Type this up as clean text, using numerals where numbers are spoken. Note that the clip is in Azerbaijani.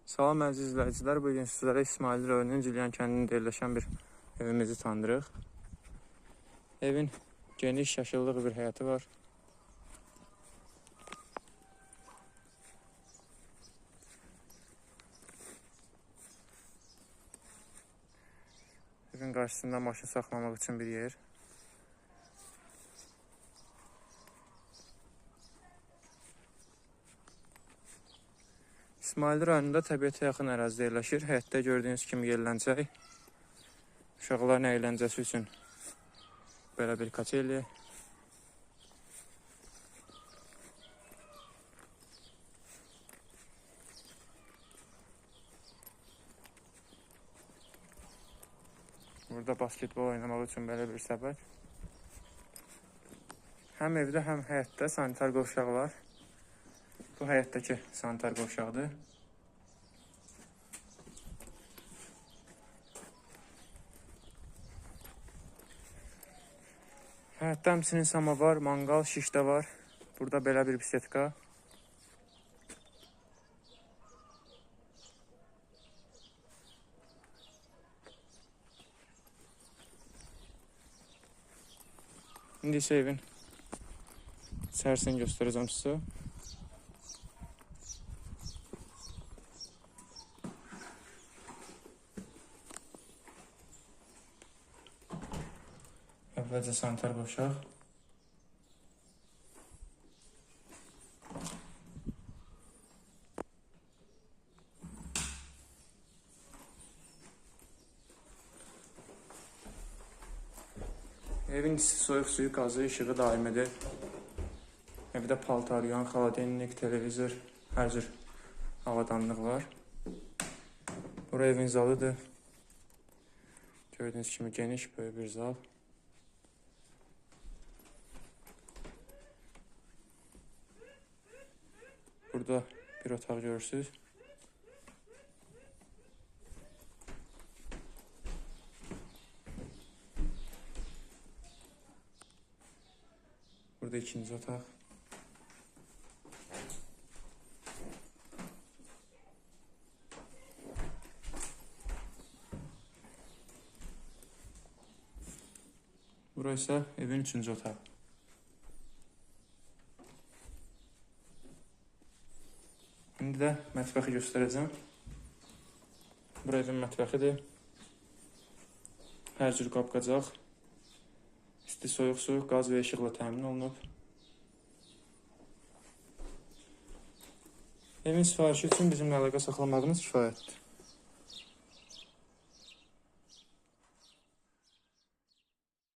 Salam əziz izləyicilər, bu gün sizlərə İsmayıllı rayonunun Cülyan kəndində yerləşən bir evimizi tanıdırıq. Evin geniş, yaşıllıq bir həyəti var. Evin qarşısında maşın saxlamaq üçün bir yer. İsmayıllı rayonunda təbiətə yaxın ərazidə yerləşir. Həyətdə gördüyünüz kimi yerlənəcək. Uşaqların əyləncəsi üçün belə bir kaçeli. Burada basketbol oynamaq üçün belə bir səbət. Həm evdə, həm həyətdə sanitar qovşağı var. Bu həyətdəki sanitar qovşağıdır. Həyətdə həmçinin samovar, manqal, şiş də var. Burada belə bir bisetka. İndi isə evin içərisini göstərəcəm sizə. Əvvəlcə sanitar qovşaq. Evin isti, soyuq suyu, qazı, işığı daimidir. Evdə paltar yuyan, xaladenlik, televizor, hər cür avadanlıq var. Bura evin zalıdır. Gördüyünüz kimi geniş, böyük bir zal. Burada bir otaq görürsünüz. Burada ikinci otaq. Bura isə evin üçüncü otağı. İndi də mətbəxi göstərəcəm. Bura evin mətbəxidir. Hər cür qab-qacaq, isti, soyuq su, qaz və işıqla təmin olunub. Evin sifarişi üçün bizimlə əlaqə saxlamağınız kifayətdir.